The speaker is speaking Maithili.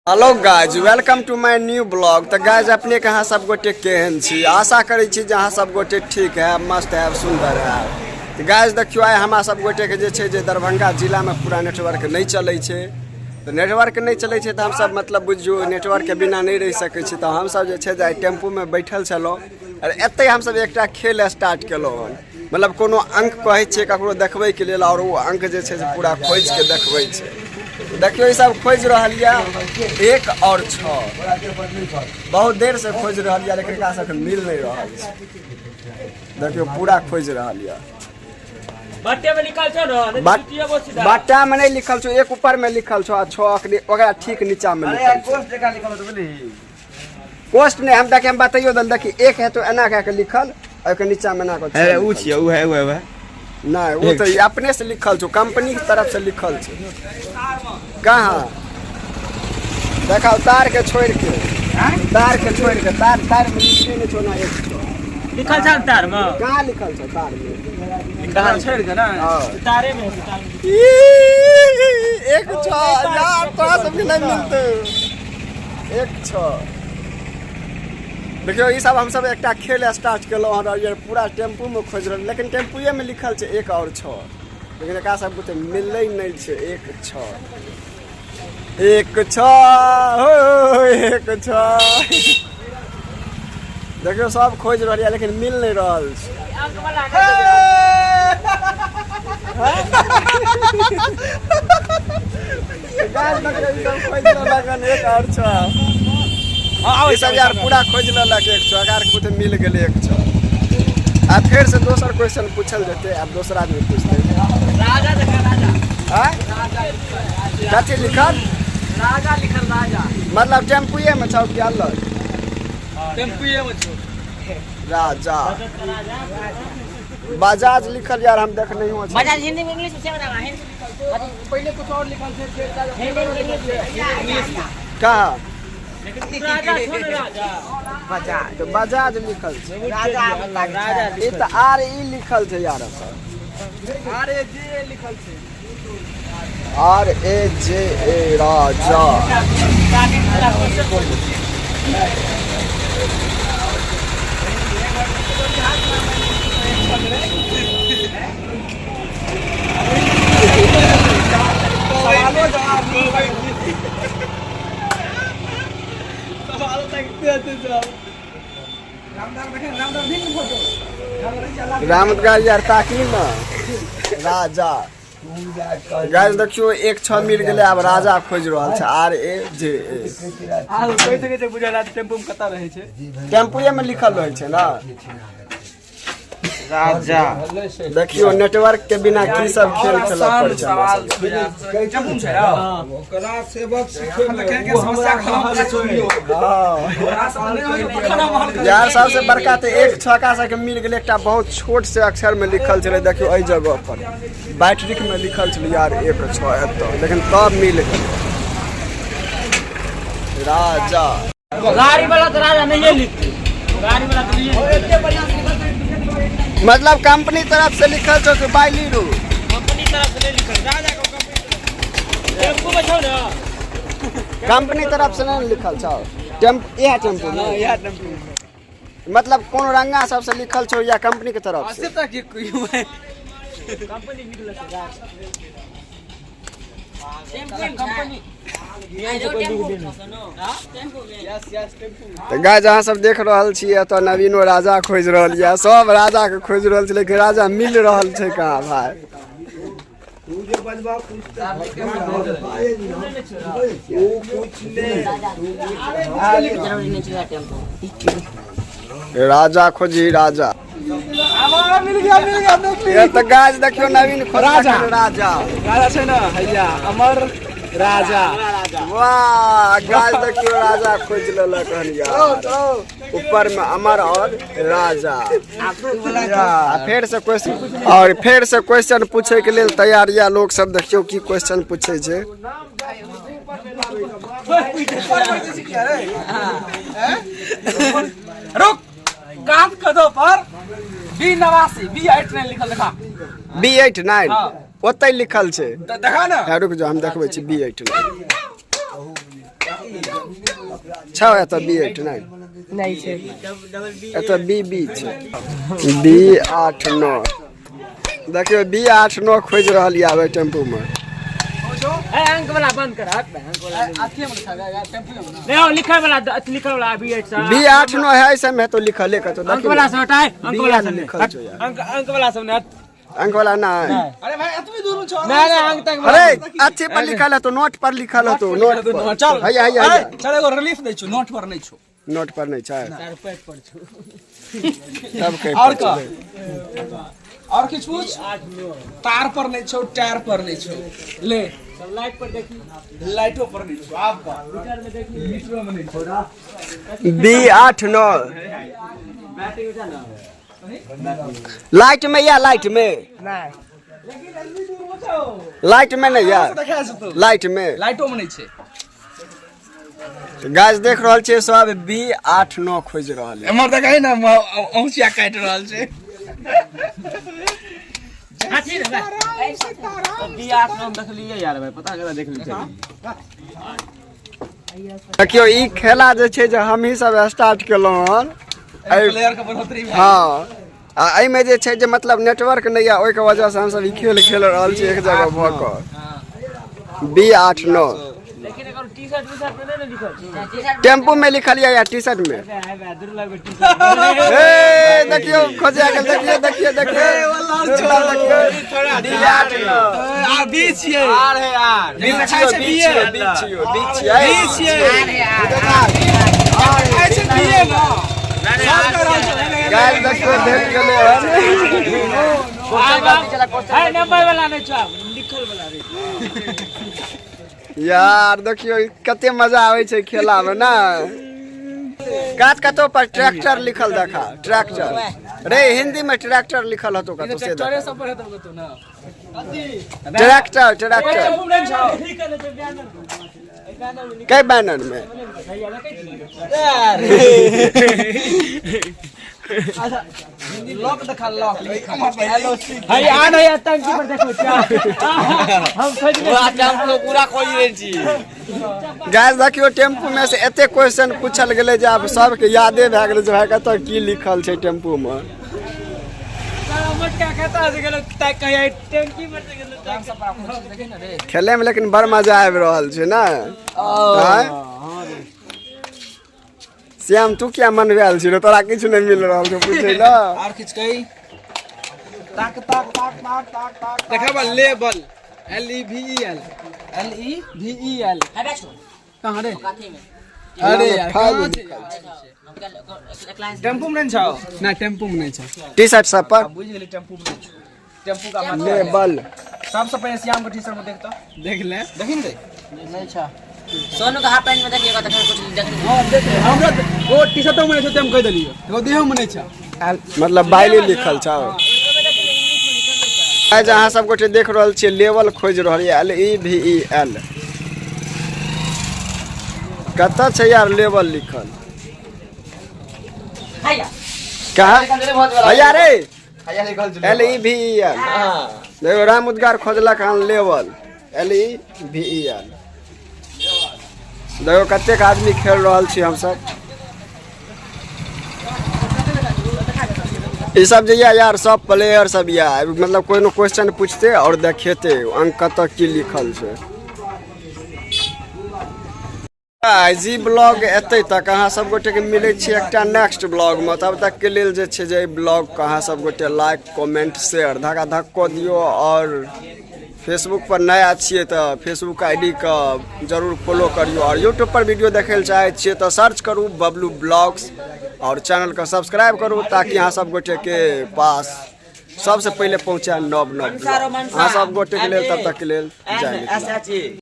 Hello guys, welcome to my new blog. तऽ गाइज, अपने के अहाँ सब गोटे केहन छी? आशा करै छी जे अहाँ सब गोटे ठीक है, मस्त है, सुंदर है। तऽ गाइज देखियौ, आइ हमरा सब गोटे के जे छै जे दरभंगा जिलामे पूरा नेटवर्क नहि चलै छै। तऽ नेटवर्क नहि चलै छै तऽ हमसब मतलब बुझियौ नेटवर्कके बिना नहि रहि सकै छी। तऽ हमसब जे छै जे आइ टेम्पूमे बैठल छलहुँ आओर एतहि हमसब एकटा खेल स्टार्ट केलहुँ हन। मतलब कोनो अंक कहै छियै ककरो देखबैके लेल आओर ओ अंक जे छै से पूरा खोजिके देखबै छै। देखियौ, ई सब खोजि रहल यऽ एक आओर छओ। बहुत देर से खोजि रहल यऽ, लेकिन एकरा सबके मिल नहि रहल छै। देखियौ, पूरा खोजि रहल यऽ। बट्टे में लिखल छौ ने? बट्टा में नहि लिखल छौ। एक ऊपर में लिखल छौ आ छओ ओकरा ठीक नीचा में लिखल छौ। कोस्ट नहि, हम देखे, हम बतैयो दल। देखी, एक है तो एना कए के लिखल, ओहिके नीचा में एना कऽ छओ। अरे उ लिखल। छियै, उ है, उ है, उ है। नहि, ओ तऽ ई अपने से लिखल छौ, कंपनी के तरफ से लिखल छै। कहाँ देखाउ? तार के छोड़ के, तार के छोड़ के। तार तार में लिखले नहि छौ ना एक छौ। लिखल छल तार में। कहाँ लिखल छौ तार में? कहाँ छोड़ के ना? हाँ। तारे में है, तार में। ई, एक छौ यार, तोरा सबके नहि मिलतै एक छौ। देखियौ, ई सब हमसब एकटा खेल स्टार्ट केलहुँ हन और पूरा टेम्पूमे खोजि रहल, लेकिन टेम्पुएमे लिखल छै एक आओर छओ, लेकिन एकरा सबके तऽ मिललै नहि छै। एक छओ, एक छओ हो, एक छओ। देखियौ, सब खोजि रहल यऽ, लेकिन मिल नहि रहल छै। अंक वाला। गाछ देखियौ, ई सब खोजि लेलक हन एक आओर छओ। ई सब यार पूरा खोजि लेलक एक छओ। एकरा आरके बुते मिल गेलै एक छओ। आ फेर से दोसर क्वेश्चन पूछल जेतै। आब दोसर आदमी पूछतै। राजा देखा, राजा। आँय, कथी लिखल? राजा लिखल, राजा। मतलब टेम्पुए मे छौ कि अलग? टेम्पुए में छौ। राजा, बजाज लिखल यार, हम देखने हूँ। बजाज हिंदी में, इंग्लिश में सेम नाम है। पहले कुछ और लिखल छै, फेर हिंदी में, इंग्लिश में। कहाँ? लेकिन राजा छौ ने, राजा। तऽ बजाज लिखल छै। राजा। राजा। ई तऽ आर ई लिखल छै यार एतऽ। आर ए जे ए लिखल छै। आर ए जे ए, राजा। सवालो जवाब, सवाल तकते हते सब। रामगार यार, ताकी न राजा। गाइस देखियौ, एक छह मिल गेलै। आब राजा खोजि रहल छै, आर ए जे ए। आ कहि सकै छै बुझल टेम्पू में कतऽ रहै छै? टेम्पुए में लिखल रहै छै ने। राजा। देखियौ, नेटवर्क के बिना की सब खेल खेलऽ पड़ै छै हमरा सबके। टेम्पू में छै ना? ओकरा सेवक सिखै समस्या खत्म। हाँ। यार, सबसे बड़का तऽ एक छक्का सबके मिल गेलै। एकटा बहुत छोट से अक्षर में लिखल छलै। देखियौ, एहि जगह पर बैटरिक में लिखल छलै यार एक छओ एतऽ, लेकिन तब मिल गेलै राजा। गाड़ी वाला तो राजा नहीं लिखते, गाड़ी वाला तो नहीं लिखते। मतलब कंपनी तरफ से लिखल छौ कि बाइली रू? कंपनी तरफ से नहीं लिखल राजा को, कंपनी टेम्पू में छौ ना। कंपनी तरफ से नहीं लिखल छौ? टेम्पू, इएह टेम्पू में? इएह टेम्पू। मतलब कोनो रंगा सबसे लिखल छौ या कंपनी के तरफ से? कंपनी निकल छै कंपनी। तऽ गाइस, अहाँ सब देख रहल छियै, एतऽ नवीनो राजा खोजि रहल यऽ। सब राजा के खोजि रहल छै, लेकिन राजा मिल रहल छै कहाँ भाय? तू जे बजबा कुछ तू कुछ ले। जरूरी नहीं छै टेम्पू। राजा खोजी, राजा। मिल गया, मिल गया, देख। ये तऽ गाइस देखियौ, नवीन खोज राजा। राजा। राजा छै ने, हैया अमर राजा। वाह गाइस, देखियौ, राजा खोजि लेलक हन यार। ऊपर में अमर और राजा। आ फेर से क्वेश्चन, और फेर से क्वेश्चन पूछे के लेल तैयार या लोग सब। देखियौ की क्वेश्चन पूछे छै। रुक, कांत कदो पर बी 89, बी 89 लिखल देखा। बी 89? हाँ। ओतहि लिखल छै। देखा ना। हाँ, रुक जाओ, हम देखबै छी। बी 89। छौ एतऽ बी एट नाइन? नहि छै। एतऽ बी बी छै। बी 8 9। देखियौ, बी 8 9 खोजि रहल यऽ आब टेम्पू मे। अंक वाला बंद कर। नहीं, लिखल वाला, लिखल वाला अभी एट। बी 8 9 है ऐसे में तो लिखले कतो। अंक वाला सब हटाए, अंक वाला सब। लिखल छौ यार। अंक, अंक वाला सब ने। अंक वाला ना है। अरे भाई, एतबी दूर में छौ। नहीं नहीं, अंक तक। अरे, अच्छे पर लिखल है तो, नोट पर लिखल है तो, नोट पर। चल। हैया हैया हैया। चल, एगो रिलीफ दै छौ, नोट पर नहि छौ। नोट पर नहीं छै तब के? और का और किछु पूछ। तार पर नहि छौ, टायर पर नहि छौ, ले। लाइट पर देखी। लाइटो पर नहि छौ। आब का मीटरो में नहि छौ। बी 8 9 लाइट में या लाइट में, लाइट में नहीं यार। देखा छै तो। लाइट में। लाइटो में नहि छै। गाइस, देख रहल छियै, सब बी 8 9 खोजि रहल है। एमहर देखै ने, औंसिया काटि रहल छै। बी 8 9 देखलिए यार भाई, पता करा देख ली। देखियौ, ई खेला जे छै जे हमही सब स्टार्ट केलहुँ हन। प्लेयर के बढ़ोतरी भए। हँ, आ एहिमे जे छै जे मतलब नेटवर्क नहि यऽ, ओहिके वजहसँ हमसब ई खेल खेल रहल छी एक जगह भऽ कऽ। बी 8 9। लेकिन एकर टी शर्ट टी शर्ट में नहीं लिखल छै। टेम्पू में लिखल यऽ या टी शर्ट में? दूर लगबे टी शर्ट। ए, देखियौ, खोजे गेल। देखियौ देखियौ देखियौ, देखियौ, बी 8 9। आ बी छियै। आर है आर। बी देखाइ छियौ। छै। बी बी छियौ, बी छियौ, बी छियै। बी छियै, देखाइ छै बी ने। सब कह रहल छै। गाइस, देखियौ, भेट गेलै हन। है नंबर वाला नहीं छौ, लिखल वाला रे। यार, देखियौ, कते मजा आबै छै खेला मे ना। कात कतौ पर ट्रैक्टर लिखल देखा। ट्रैक्टर रे, हिंदी में ट्रैक्टर लिखल हतो कतौ से ट्रैक्टरे देखा। सब पर हेतौ कतौ ना। Tractor, tractor. टेम्पू में नहि छौ। लिखल छै बैनर में, बैनर में। कै बैनर में? भैया देखै छी। लॉक देखा, लॉक है आ नहीं टंकी पर देखो, हम खोज पूरा खोज रहल छी। गाइस, देखियौ, टेम्पू में से एते क्वेश्चन पूछल गेलै जे आब सबके यादे भए गेलै जे भाई कतऽ की लिखल छै टेम्पू में। मोटका कतऽ से गेलो ताकि कहिया टंकी पर से गेलो ताकि। खेले में लेकिन बड़ मजा आबि रहल छै ने। आँय? श्याम, तू किया मनवायल छी रे? तोरा किछु नहि मिल रहल छौ पूछै लए? और किछु कही। ताक ताक ताक ताक ताक ताक। देखा, level, L E V E L, L E V E L. है छो। कहाँ रे? काथी में। अरे यार, फाइल कहाँ छै? एक लाइन। टेम्पू में नहीं छौ ना, टेम्पू में नहीं छौ। टी शर्ट सब पर। बुझि गेली, टेम्पू में नहीं छौ। टेम्पू का मतलब लेबल। सबसे पहले श्याम के टी शर्ट में देखता, देख ले, देखी ने। नहीं छा। सोनू का हाफ पैंट में देखिएगा, तखन कुछ देख। हमरा ओ टी शर्टो में नहीं छौ, ते हम कहि देलियो, एगो देहो में नहीं छौ। मतलब बाइली लिखल छौ। आइ अहाँ सब गोटे देख रहल छियै, लेवल खोजि रहल यऽ, L E V E L. कतऽ छै यार लेवल लिखल? हैया। कहाँ भैया रे? L E V E L. देखो, राम उद्गार खोजलक हन level, L E V E L. देखो, कतेक आदमी खेल रहल छी हमसब। ई सब जे यऽ यार, सब प्लेयर सब यऽ, मतलब कोइ ने क्वेश्चन पूछते और देखेते अंक कतऽ की लिखल छै। जी ब्लॉग एतै तक। अहाँ सब गोटेके मिलै छी एकटा नेक्स्ट ब्लॉगमे। तब तकके लेल जे छै जे एहि ब्लॉगके अहाँ सब गोटे लाइक, कमेंट, शेयर धक्का धक कऽ दियौ आओर फेसबुक पर नया छियै तऽ फेसबुक I D के जरूर फॉलो करियौ आओर यूट्यूब पर वीडियो देखै लए चाहै छियै तऽ सर्च करू बबलू ब्लॉग्स आओर चैनलके सब्सक्राइब करू, ताकि अहाँ सब गोटेके पास सबसँ पहिले पहुँचे नव नव ब्लॉग। अहाँ सब गोटेके लेल तब तकके लेल जय मिथिला।